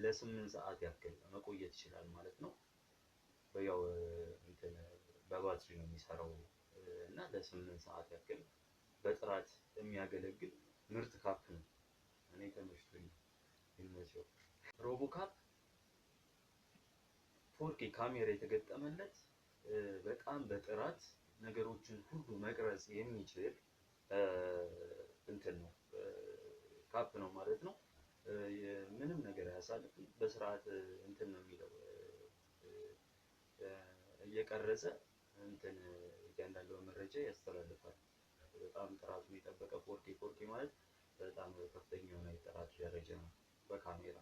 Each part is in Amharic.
ለ8 ሰዓት ያክል መቆየት ይችላል ማለት ነው። ያው እንትን በባትሪ ነው የሚሰራው እና ለ8 ሰዓት ያክል በጥራት የሚያገለግል ምርጥ cup ነው። እኔ ተመችቶኛል። ይመቸው። RoboCup 4K ካሜራ የተገጠመለት በጣም በጥራት ነገሮችን ሁሉ መቅረጽ የሚችል እንትን ነው፣ cup ነው ማለት ነው። ምንም ነገር አያሳልፍም። በስርዓት እንትን ነው የሚለው፣ እየቀረጸ እንትን እያንዳንዱ መረጃ ያስተላልፋል። በጣም ጥራቱን የጠበቀ 4K፣ 4K ማለት በጣም ከፍተኛ የሆነ የጥራት ደረጃ ነው በካሜራ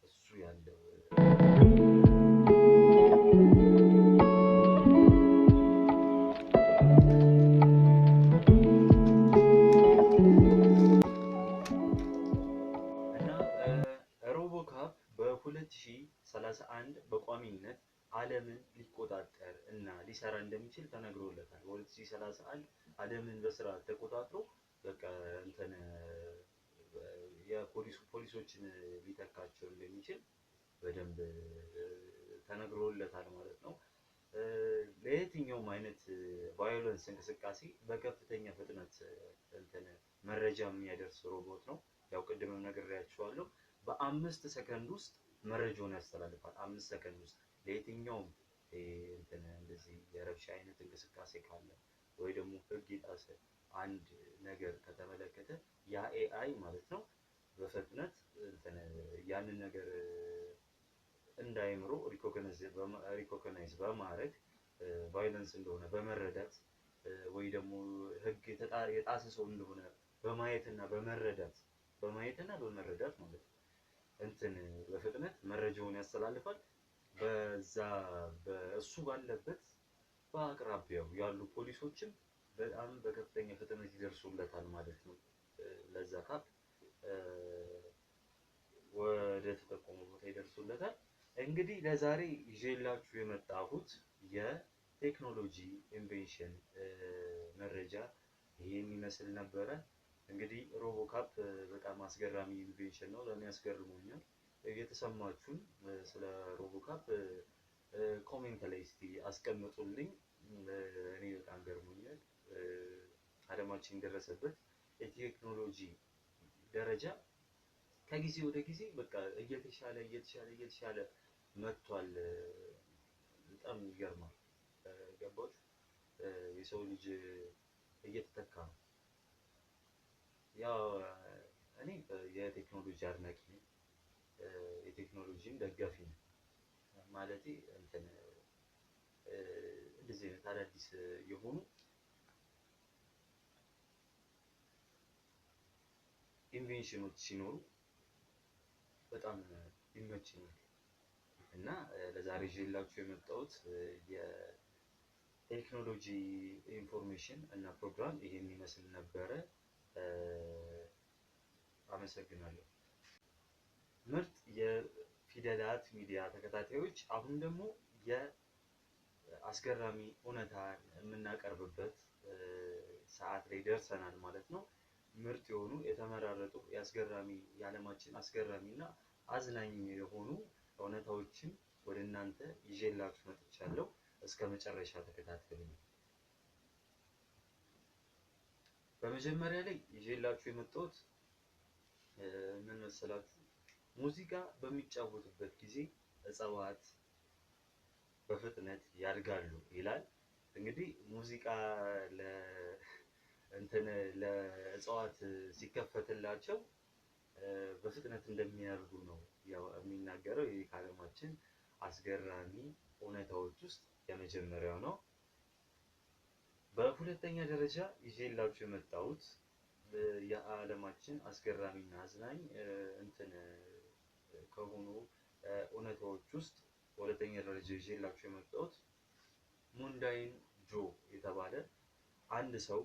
እሱ ያለው። እና RoboCup በ2031 በቋሚነት ዓለምን ሊቆጣጠር እና ሊሰራ እንደሚችል ተነግሮለታል። በ2031 ዓለምን በስርዓት ተቆጣጥሮ በቃ እንትን የፖሊሱ ፖሊሶችን ሊተካቸው እንደሚችል በደንብ ተነግሮለታል ማለት ነው። ለየትኛውም አይነት violence እንቅስቃሴ በከፍተኛ ፍጥነት እንትን መረጃ የሚያደርስ ሮቦት ነው። ያው ቅድምም ነግሬያችኋለሁ። በ5 ሰከንድ ውስጥ መረጃውን ያስተላልፋል። 5 ሰከንድ ውስጥ ለየትኛውም እንትን እንደዚህ የረብሻ አይነት እንቅስቃሴ ካለ ወይ ደግሞ ሕግ የጣሰ አንድ ነገር ከተመለከተ ያ AI ማለት ነው በፍጥነት እንትን ያንን ነገር እንዳይምሮ recognize በማድረግ፣ violence እንደሆነ በመረዳት ወይ ደግሞ ሕግ የጣሰ ሰው እንደሆነ በማየትና በመረዳት ማለት ነው እንትን በፍጥነት መረጃውን ያስተላልፋል። በዛ በእሱ ባለበት በአቅራቢያው ያሉ ፖሊሶችም በጣም በከፍተኛ ፍጥነት ይደርሱለታል ማለት ነው። ለዛ cup ወደ ተጠቆመ ቦታ ይደርሱለታል። እንግዲህ ለዛሬ ይዤላችሁ የመጣሁት የቴክኖሎጂ invention መረጃ ይሄን ይመስል ነበረ። እንግዲህ RoboCup በጣም አስገራሚ invention ነው። ለእኔ ያስገርሞኛል። የተሰማችሁን ስለ RoboCup comment ላይ እስቲ አስቀምጡልኝ። እኔ በጣም ገርሞኛል። አለማችን የደረሰበት የቴክኖሎጂ ደረጃ ከጊዜ ወደ ጊዜ በቃ እየተሻለ እየተሻለ እየተሻለ መጥቷል። በጣም ይገርማል። ገባችሁ? የሰው ልጅ እየተተካ ነው። ያው እኔ የቴክኖሎጂ አድናቂ ነኝ። የቴክኖሎጂም ደጋፊ ነኝ። ማለቴ እንትን እንደዚህ አይነት አዳዲስ የሆኑ invention ኖች ሲኖሩ በጣም ይመቸኛል። እና ለዛሬ ይዤላችሁ የመጣሁት የቴክኖሎጂ information እና ፕሮግራም ይሄን ይመስል ነበረ። አመሰግናለሁ። ምርጥ የፊደላት ሚዲያ ተከታታዮች፣ አሁን ደግሞ የአስገራሚ እውነታን የምናቀርብበት ሰዓት ላይ ደርሰናል ማለት ነው። ምርጥ የሆኑ የተመራረጡ የአስገራሚ የዓለማችን አስገራሚ እና አዝናኝ የሆኑ እውነታዎችን ወደ እናንተ ይዤላችሁ መጥቻለሁ። እስከ መጨረሻ ተከታተሉኝ። በመጀመሪያ ላይ ይዤላችሁ የመጣሁት ምን መሰላችሁ? ሙዚቃ በሚጫወትበት ጊዜ እጽዋት በፍጥነት ያድጋሉ ይላል። እንግዲህ ሙዚቃ እንትን ለእጽዋት ሲከፈትላቸው በፍጥነት እንደሚያድጉ ነው ያው የሚናገረው። ይህ ከዓለማችን አስገራሚ እውነታዎች ውስጥ የመጀመሪያው ነው። በሁለተኛ ደረጃ ይዤላችሁ የመጣሁት የዓለማችን አስገራሚና አዝናኝ እንትን ከሆኑ እውነታዎች ውስጥ በሁለተኛ ደረጃ ይዤላችሁ የመጣሁት ሙንዳይን ጆ የተባለ አንድ ሰው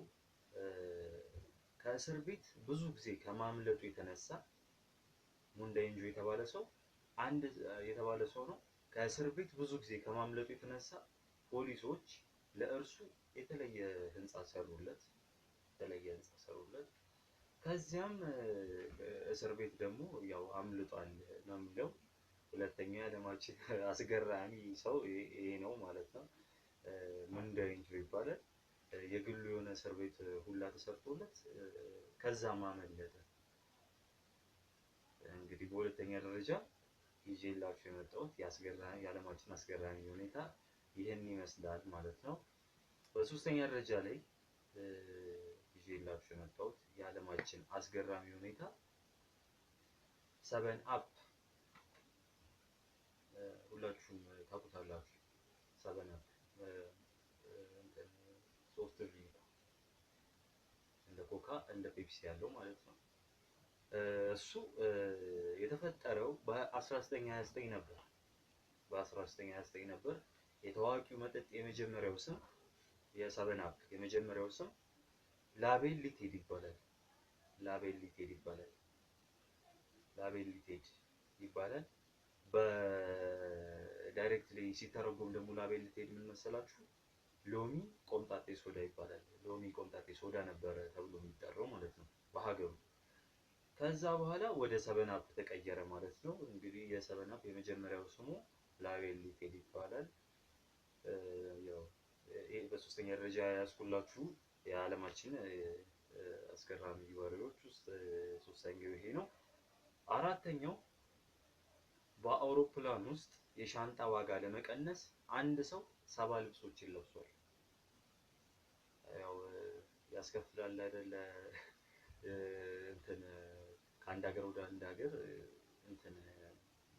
ከእስር ቤት ብዙ ጊዜ ከማምለጡ የተነሳ፣ ሙንዳይን ጆ የተባለ ሰው አንድ የተባለ ሰው ነው። ከእስር ቤት ብዙ ጊዜ ከማምለጡ የተነሳ ፖሊሶች ለእርሱ የተለየ ህንፃ ሰሩለት። የተለየ ህንፃ ሰሩለት። ከዚያም እስር ቤት ደግሞ ያው አምልጧል ነው የሚለው። የዓለማችን አስገራሚ ሰው ይሄ ነው ማለት ነው። ምንደኞ ይባላል። የግሉ የሆነ እስር ቤት ሁላ ተሰርቶለት ከዛም አመለጠ። እንግዲህ በሁለተኛ ደረጃ ይዤላችሁ የመጣሁት የዓለማችን አስገራሚ ሁኔታ ይህን ይመስላል ማለት ነው። በሶስተኛ ደረጃ ላይ ይዤላችሁ የመጣሁት የዓለማችን አስገራሚ ሁኔታ 7 Up ሁላችሁም ታውቁታላችሁ። 7 Up soft drink እንደ ኮካ እንደ ፔፕሲ ያለው ማለት ነው። እሱ የተፈጠረው በ1929 ነበር። በ1929 ነበር። የታዋቂው መጠጥ የመጀመሪያው ስም የ7 Up የመጀመሪያው ስም ላቤል ሊቴድ ይባላል። ላቤል ሊቴድ ይባላል። ላቤል ሊቴድ ይባላል። በ directly ሲተረጎም ደግሞ ላቤል ሊቴድ ምን መሰላችሁ? ሎሚ ቆምጣጤ ሶዳ ይባላል። ሎሚ ቆምጣጤ ሶዳ ነበረ ተብሎ የሚጠራው ማለት ነው በሀገሩ። ከዛ በኋላ ወደ 7 Up ተቀየረ ማለት ነው። እንግዲህ የ7 Up የመጀመሪያው ስሙ ላቤል ሊቴድ ይባላል። ያው በሶስተኛ ደረጃ ያስኩላችሁ የዓለማችን አስገራሚ ወሬዎች ውስጥ ሶስተኛው ይሄ ነው። አራተኛው በአውሮፕላን ውስጥ የሻንጣ ዋጋ ለመቀነስ አንድ ሰው 70 ልብሶችን ለብሷል። ያው ያስከፍላል አይደለ? እንትን ከአንድ ሀገር ወደ አንድ ሀገር እንትን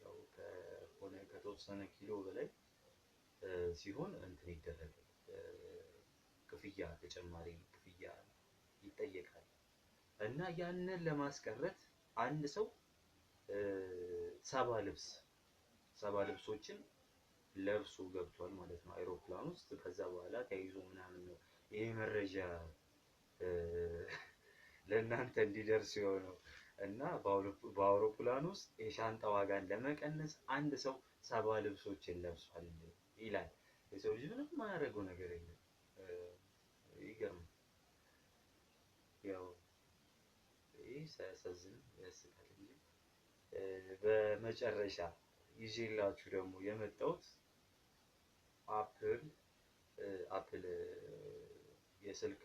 ያው ከሆነ ከተወሰነ ኪሎ በላይ ሲሆን እንትን ይደረጋል፣ ክፍያ ተጨማሪ ክፍያ ይጠየቃል። እና ያንን ለማስቀረት አንድ ሰው 70 ልብሶችን ለብሶ ገብቷል ማለት ነው አይሮፕላን ውስጥ። ከዛ በኋላ ተይዞ ምናምን ነው ይሄ መረጃ ለእናንተ እንዲደርስ የሆነው። እና በአውሮፕላን ውስጥ የሻንጣ ዋጋን ለመቀነስ አንድ ሰው 70 ልብሶችን ለብሷል ይላል። የሰው ልጅ ምንም የማያደርገው ነገር የለም። ይገርማል። ያው ይህ ሳያሳዝን ያስቃል እንጂ። በመጨረሻ ይዤላችሁ ደግሞ የመጣሁት አፕል የስልክ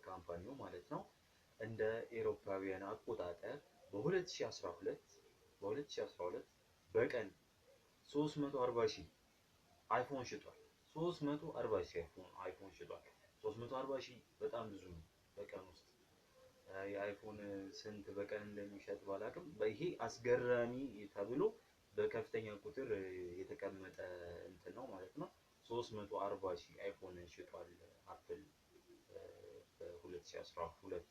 company ው ማለት ነው እንደ ኤሮፓውያን አቆጣጠር በ2012 በቀን 340 ሺህ አይፎን ሽጧል። 340 ሺህ አይፎን ሽጧል። 340 ሺህ በጣም ብዙ ነው። በቀን ውስጥ የአይፎን ስንት በቀን እንደሚሸጥ ባላቅም ይሄ አስገራሚ ተብሎ በከፍተኛ ቁጥር የተቀመጠ እንትን ነው ማለት ነው። 340 ሺህ አይፎን ሽጧል አፕል በ2012።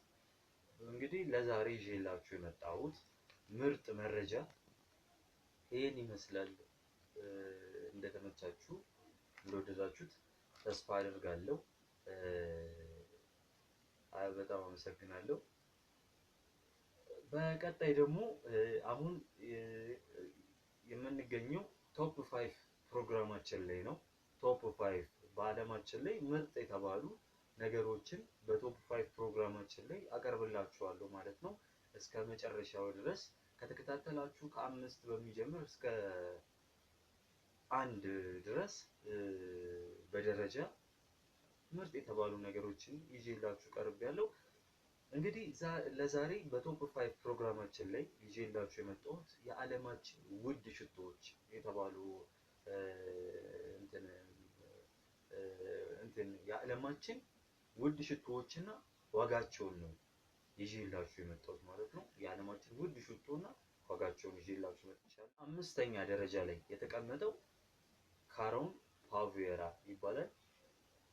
እንግዲህ ለዛሬ ይዤላችሁ የመጣሁት ምርጥ መረጃ ይሄን ይመስላል። እንደተመቻችሁ እንደወደዳችሁት ተስፋ አደርጋለሁ። በጣም አመሰግናለሁ። በቀጣይ ደግሞ አሁን የምንገኘው top 5 ፕሮግራማችን ላይ ነው። top 5 በዓለማችን ላይ ምርጥ የተባሉ ነገሮችን በ top 5 ፕሮግራማችን ላይ አቀርብላችኋለሁ ማለት ነው። እስከ መጨረሻው ድረስ ከተከታተላችሁ ከ5 በሚጀምር እስከ 1 ድረስ በደረጃ ምርጥ የተባሉ ነገሮችን ይዤላችሁ ቀርቤያለሁ። እንግዲህ ለዛሬ በ top 5 ፕሮግራማችን ላይ ይዤላችሁ የመጣሁት የዓለማችን ውድ ሽቶዎች የተባሉ እንትን የዓለማችን ውድ ሽቶዎችና ዋጋቸውን ነው ይዤላችሁ የመጣሁት ማለት ነው። የዓለማችን ውድ ሽቶና ዋጋቸውን ይዤላችሁ መጥቻለሁ። 5ኛ ደረጃ ላይ የተቀመጠው ካሮን ፓቬራ ይባላል።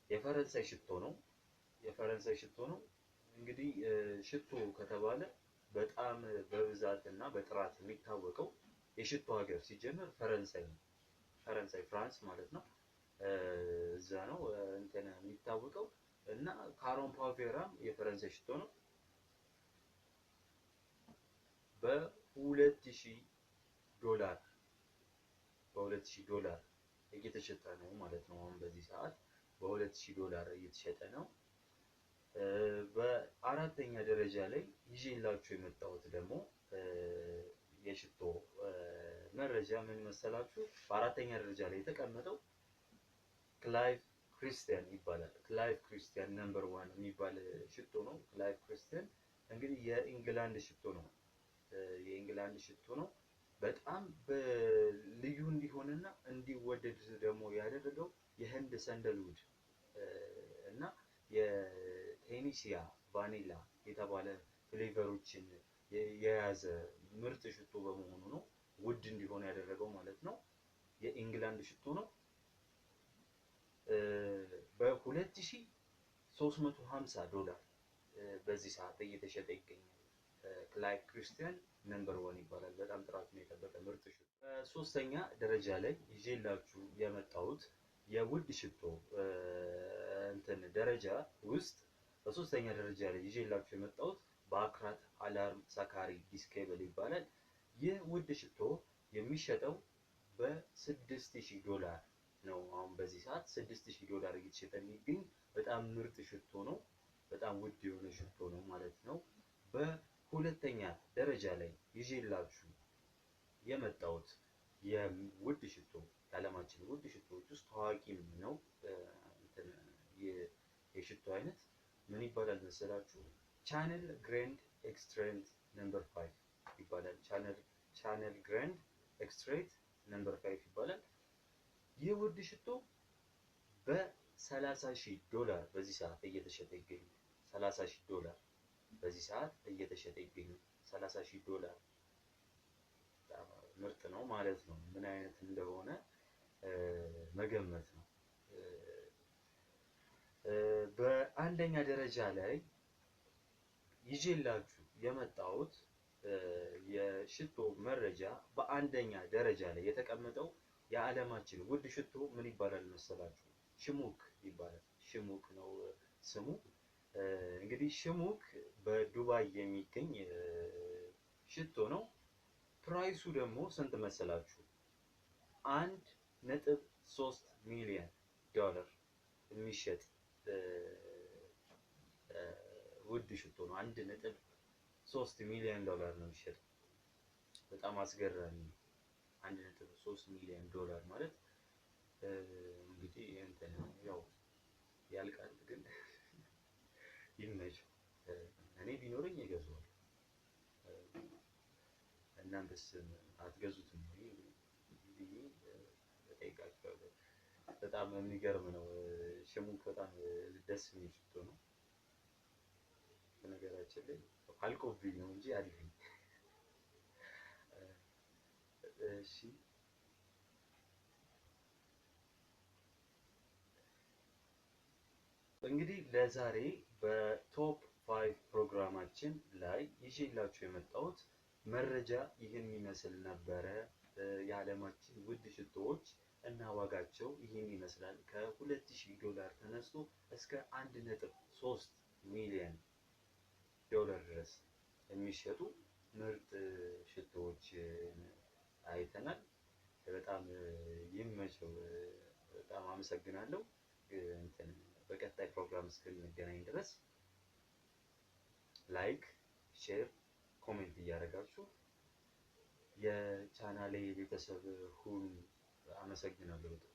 የፈረንሳይ ሽቶ ነው። የፈረንሳይ ሽቶ ነው። እንግዲህ ሽቶ ከተባለ በጣም በብዛትና በጥራት የሚታወቀው የሽቶ ሀገር ሲጀመር ፈረንሳይ ነው። ፈረንሳይ ፍራንስ ማለት ነው። እዛ ነው እንትን የሚታወቀው እና ካሮን ፓቬራም የፈረንሳይ ሽቶ ነው። በ2000 ዶላር በ2000 ዶላር እየተሸጠ ነው ማለት ነው። አሁን በዚህ ሰዓት በ2000 ዶላር እየተሸጠ ነው። በአራተኛ ደረጃ ላይ ይዤላችሁ የመጣሁት ደግሞ የሽቶ መረጃ ምን መሰላችሁ? በአራተኛ ደረጃ ላይ የተቀመጠው Clive Christian ይባላል። Clive Christian Number 1 የሚባል ሽቶ ነው። Clive Christian እንግዲህ የኢንግላንድ ሽቶ ነው። የኢንግላንድ ሽቶ ነው። በጣም ልዩ እንዲሆንና እንዲወደድ ደግሞ ያደረገው የህንድ sandalwood እና የቴኒሲያ ቫኒላ የተባለ flavor ኦችን የያዘ ምርጥ ሽቶ በመሆኑ ነው ውድ እንዲሆን ያደረገው ማለት ነው። የኢንግላንድ ሽቶ ነው። በ2350 ዶላር በዚህ ሰዓት እየተሸጠ ይገኛል። Clive Christian Number 1 ይባላል። በጣም ጥራቱን የጠበቀ ምርጥ ሽቶ። በሶስተኛ ደረጃ ላይ ይዤላችሁ የመጣሁት የውድ ሽቶ እንትን ደረጃ ውስጥ በሶስተኛ ደረጃ ላይ ይዤላችሁ የመጣሁት Baccarat Alarm Sacre Disciple ይባላል። ይህ ውድ ሽቶ የሚሸጠው በ6000 ዶላር ነው። አሁን በዚህ ሰዓት 6000 ዶላር እየተሸጠ የሚገኝ በጣም ምርጥ ሽቶ ነው። በጣም ውድ የሆነ ሽቶ ነው ማለት ነው። በሁለተኛ ደረጃ ላይ ይዤላችሁ የመጣሁት የውድ ሽቶ፣ የዓለማችን ውድ ሽቶዎች ውስጥ ታዋቂም ነው። የሽቶ አይነት ምን ይባላል መሰላችሁ? Chanel Grand Extrait Number 5 ይባላል። Chanel Grand Extrait Number 5 ይባላል። ይህ ውድ ሽቶ በ30,000 ዶላር በዚህ ሰዓት እየተሸጠ ይገኛል። 30,000 ዶላር በዚህ ሰዓት እየተሸጠ ይገኛል። 30,000 ዶላር ምርጥ ነው ማለት ነው። ምን አይነት እንደሆነ መገመት ነው። በአንደኛ ደረጃ ላይ ይዤላችሁ የመጣሁት የሽቶ መረጃ፣ በአንደኛ ደረጃ ላይ የተቀመጠው የዓለማችን ውድ ሽቶ ምን ይባላል መሰላችሁ? ሽሙክ ይባላል። ሽሙክ ነው ስሙ። እንግዲህ ሽሙክ በዱባይ የሚገኝ ሽቶ ነው። Price ኡ ደግሞ ስንት መሰላችሁ? 1.3 ሚሊዮን ዶላር የሚሸጥ ውድ ሽቶ ነው። 1.3 ሚሊዮን ዶላር ነው የሚሸጠው። በጣም አስገራሚ ነው። 1.3 ሚሊዮን ዶላር ማለት እንግዲህ እንትን ያው ያልቃል፣ ግን ይመቸው። እኔ ቢኖረኝ እገዛዋለሁ። እናንተስ አትገዙትም ወይ ብዬ እጠይቃችኋለሁ። በጣም የሚገርም ነው። ሽሙክ በጣም ደስ የሚል ሽቶ ነው። በነገራችን ላይ አልቆብኝ ነው እንጂ አለኝ። እሺ፣ እንግዲህ ለዛሬ በ top 5 ፕሮግራማችን ላይ ይዤላችሁ የመጣሁት መረጃ ይህን ይመስል ነበረ። የዓለማችን ውድ ሽቶዎች እና ዋጋቸው ይህን ይመስላል። ከ2000 ዶላር ተነስቶ እስከ 1.3 ሚሊዮን ዶላር ድረስ የሚሸጡ ምርጥ ሽቶዎች አይተናል። በጣም ይመቸው። በጣም አመሰግናለሁ። እንትን በቀጣይ ፕሮግራም እስክንገናኝ ድረስ like፣ share፣ comment እያደረጋችሁ የቻናሌ ቤተሰብ ሁኑ። አመሰግናለሁ በጣም።